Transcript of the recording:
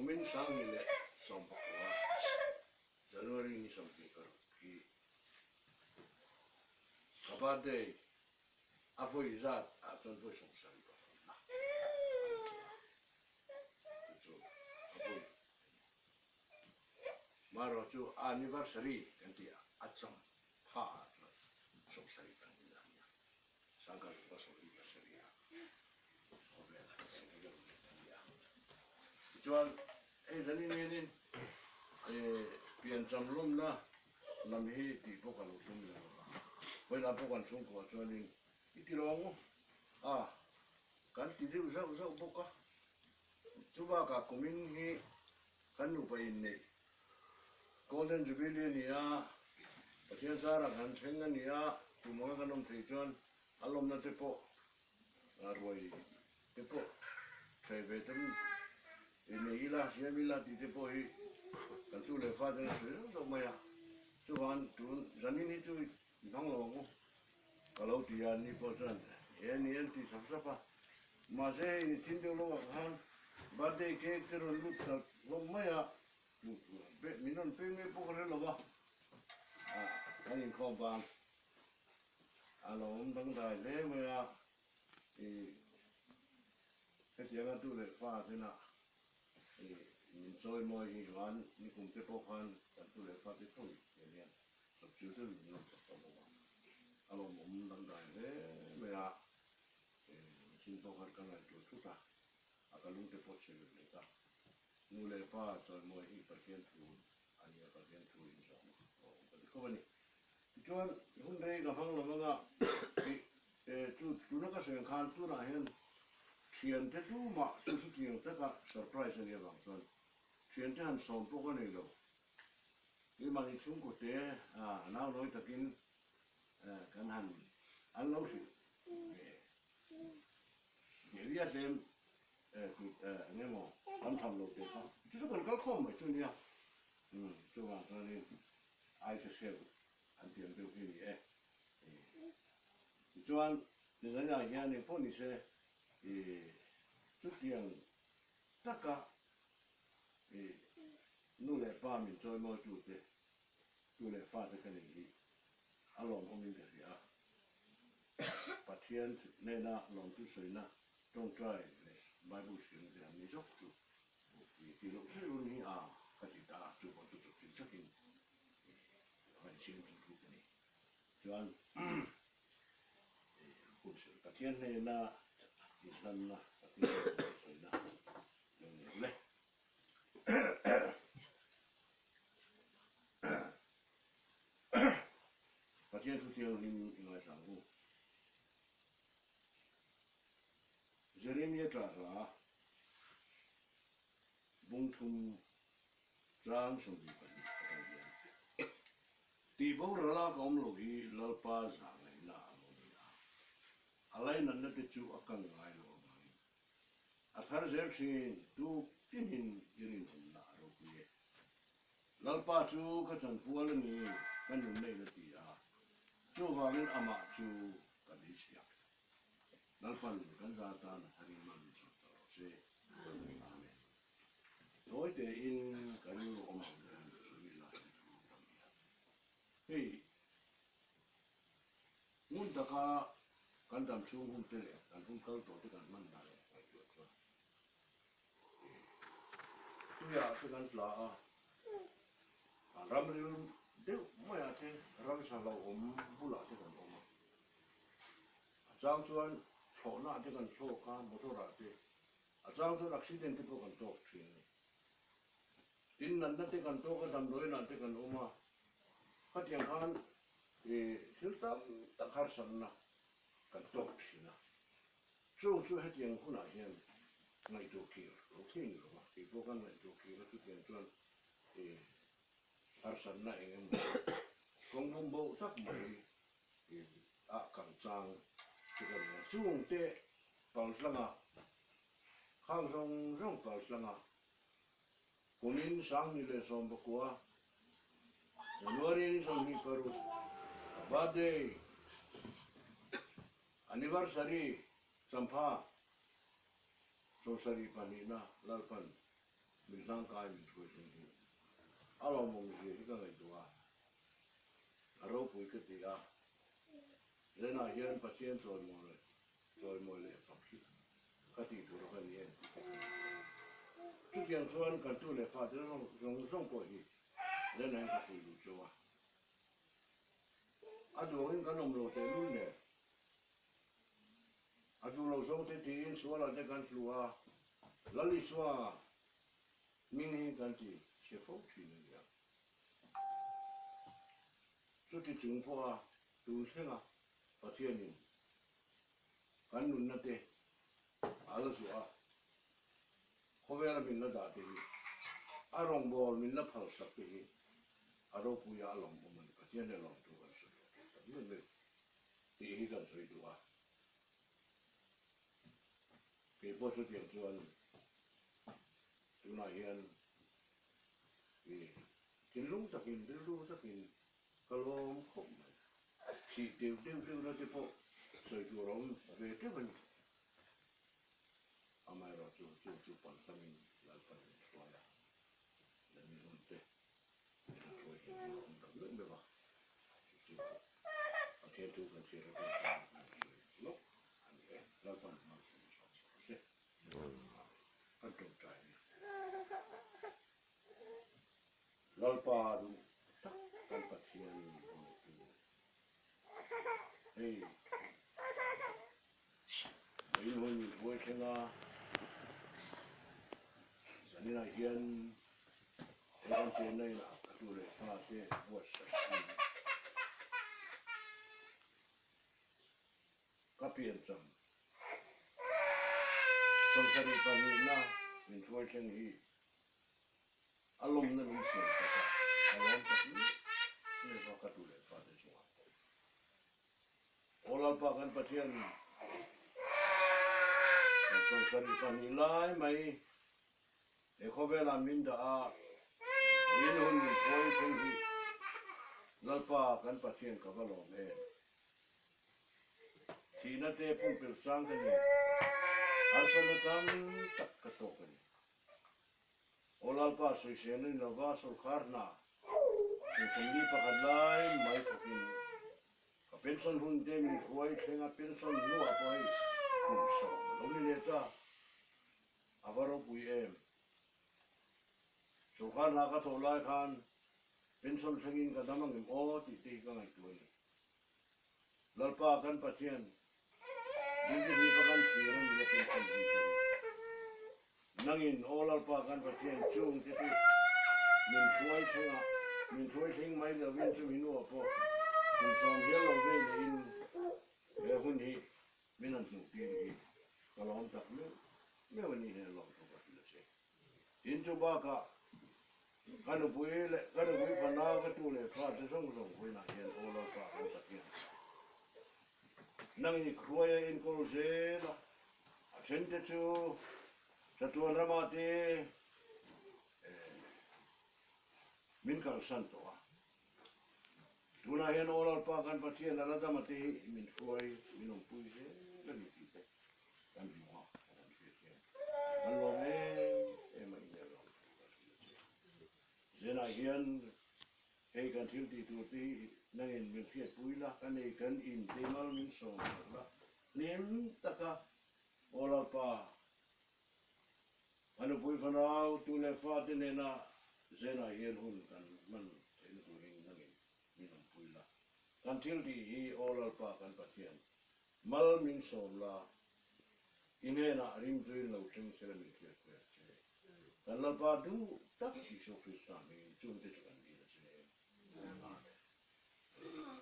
Kumin 2019 January ni 26 hi ka birthday a vawi zat ah chuan vawi 75 na a ni a, chu chu a vawi a ni. Marawh chu anniversary kan tih a cham pha ah chuan 75 na a ni a, 1977 ah khawvel a cheng deuh a ni a. Tichuan hei zanin hianin piancham lawmna lam hi tih pawh ka lo tum leh lo va, vawilah pawh kan chhungkuah chuanin i ti lo ang u a, kan ti deuh zauh zauh bawk a. Chu bakah kumin hi kan nupa inneih Golden Jubilee a ni a, Pathian zarah kan thleng a ni a, tum anga kan awm theih chuan a lawmna te pawh ruai te pawh ṭhei ve tam innei ila, siam ila tih te pawh hi kan tu leh fa ten a sawi zauh zauh mai a. Chuvang tun zanin hi chu i hmang lo ang u ka lo ti a, ni pawh chuan he ni an ti sap sap a. Mahse hei ni thin deuh lawkah khan birthday cake te rawn lut ta hlawm mai a, min rawn peng mai pawh ka hre lo va, kan inkhawm bang a lo awm dangdai hle mai a, ih hetianga tu leh fa tena ih min chawi mawi hi chuan nikum te pawh khan kan tu leh fa te tho hian hian chawpchilh deuhin min rawn chawp tawh bawk a, a lawmawm dangdai hle mai a, ih mihring pawh khan ka ngaihtuah thut a, a ka lung te pawh chhe vet vet a, nu leh pa chawimawi hi Pathian thu a ni a, Pathian thu inzawm a awm ka ti khawp a ni. Tichuan, hun rei ka hmang lo anga tih chu tuna ka sawi ang khan tunah hian thiante tumah chu chutiang taka surprise a nih avang chuan thiante han sawm pawh ka nei lo. Keimahni chhungkaw te a nau nawi takin kan han an lo hrilh ve ve tlem eng emaw kan tham lo teh kha chu chu kan kal khawm mai chu nia. Chuvang chuanin ai ka hriat an tiam deuh hi a ni e. Tichuan, Tanzania hian eng pawh ni se chutiang taka nu leh pa min chawimawitute, tu leh fate ka nei hi a lawmawmin ka hria a. Pathian hnena lawmtu sawina tawngtai leh Bible hriamna te han ni zawk chu I ti loh theuh run hi a ka ti ta a, chu pawh chu chawpchilh thakin ka insiam chu thu ka ni. Chuan Pathian hnena inhlanna, Pathian hnena sawina lo ni ang le. Pathian thu thianghlim i ngaithla ang u. Jeremia ṭah hla bungthum chang 22 atang hian, Tih boral a ka awm lo hi Lalpa zah ngaihna a lo ni a, a lainatna te chu a kal ngai lo avangin a thar zel thin tuk tinin i rinawmna a ropui e. Lalpa chu ka chanpual a ni, ka nunna in a ti a, chuvangin amah chu ka beisei. Lalpan kan zar tan a tharin man min chhawp ta rawh se. Amen. Tawi tein ka rilru awm ang hian sawi ila he thu tam hian. Hei ngun taka kan dam chhung hun te leh kan hun kal tawh te kan hman dan ngaihtuah chuan tuiah te kan tla a, ram ril deuh maiah te ramsa hlauhawm bulah te kan awm a. A chang chuan thlawhna te kan thlawk a, motor ah te, a chang chuan accident te pawh kan tawk thin a ni. Tin, natna te kan tawk a, damdawiinah te kan awm a, khatiang khan thil tam tak harsatna kan tawk thin a. Chung chu hetiang hunah hian ngaihtuah kir lo thei ni lo va, kei pawh khan ngaihtuah kir a, chutiang chuan harsatna eng emaw kawng bum bo tak mai ah kan chang chu ka ni a, chungte pal tlanga khang zawng zawng pal tlanga kumin 2019 January ni 26 ka birthday anniversary champha 72 na Lalpan. Min hlangkai min hruai thleng hi a lawmawm zia hi ka ngaihtuah a, a ropui ka ti a. Zenah hian Pathian chawimawi chawimawi leh fak hi ka tih tur a ka ni em tih te ka ngaihtuah a. Chutiang chuan kan tu leh fate zawng zawng pawh hi Zenah hian ka fuih duh chauh a. A duangin kan awm lo tehlul nen A duh lo zawng te tiin sualah te kan tlu a, Lal Isua hming hi kan ti chhe fo thin a nia. Chuti chung pawha tun thlenga Pathianin kan nunna te a la zuah a, khawvela min la dah te hi, a rawngbâwl min la phalsak te hi a ropuia a lawmawm a ni. Pathian leh lawmtu kan sawi lo tih tak meuh meuh. Tih hi kan sawi duh a, kei pawh chutiang chuan tunah hian i thinlung takin rilru takin ka lawm khawp mai. Thih deuh deuh deuhna te pawh sawi tur a awm ve teuh a ni. Amaherawhchu chu chu paltlangin Lalpan min hruai a, Lami hun te min han hruai thin hi a awm tak meuh meuh a, chu chu Pathian thu kan chhiar atang chuan kan sawi lawk a ni e. Lalpan malsawm sawm rawh se. Kan tawngtai a nia. Lalpa duh tak kan Pathian hmangaihtu hei Vawiin hun min hruai thleng a, zaninah hian he kan chenna inah ka tu leh fa te buatsaih in ka piancham 70 pahnihna min hruai thleng hi a lawmna min siam sak a, ka lawm tak meuh meuh a ka tu leh fa te chungah pawh. Aw Lalpa kan Pathian, kan 72 lai mai he khawvelah min dah a, vawiin hun min phawi thleng hi Lalpa kan Pathian ka va lawm em. Thihna te pumpelh chang ka nei, harsatna tam tak ka tawk a ni. Aw Lalpa sawisel a ni lova sawrkar hna kum 41 lai mai thawkin ka pension hun te min hruai thleng a, pension hnuah pawh hei kum 10 a lo ni leh ta, a va ropui em. Sawrkar hna ka thawh lai khan pension thlengin ka dam angem aw tih te hi ka ngaihtuah a ni. Lalpa kan Pathian Dingdihlipa kan thlir a ni a pension hun te hi. Nangin, Aw Lalpa kan Pathian, chung te chu min hruai thleng a, min hruai thleng mai lovin chumi hnuah pawh kum 10 hial lo vei lehin he hun hi min han hmuh tir hi ka lawm tak meuh meuh a ni hian lawmthu ka hrilh a che. Tin chu bakah ka nupui leh ka nupui fanau ka tu leh fa te zawng zawng vawiinah hian Aw Lalpa kan Pathian, nangin i hruai a enkawl zel a, a then te chu chatuan ramah te min kalsan tawh a. Tunah hian Aw Lalpa kan Pathian a la dam a te hi min hruai min awmpui zel a ni tih te kan hmu a, kan han hriat hian kan lawm em em a inel lo thu kan hrilh a che. Zenah hian hei kan thil tih tur te hi nangin min hriatpui la, kan ei kan in te mal min sawm sak la, hlim taka Aw Lalpa a nupui fanau tu leh fate nena zenah hian hun kan hman theihna turin nangin min awmpui la. Kan thil tih hi Aw Lalpa kan Pathian Mal min sawm la, i hnenah ringtuin lo thleng sela min hriat hmel che. Kan Lalpa duh tak Isua Krista hmingin chungte chu kan dil a che. Amen.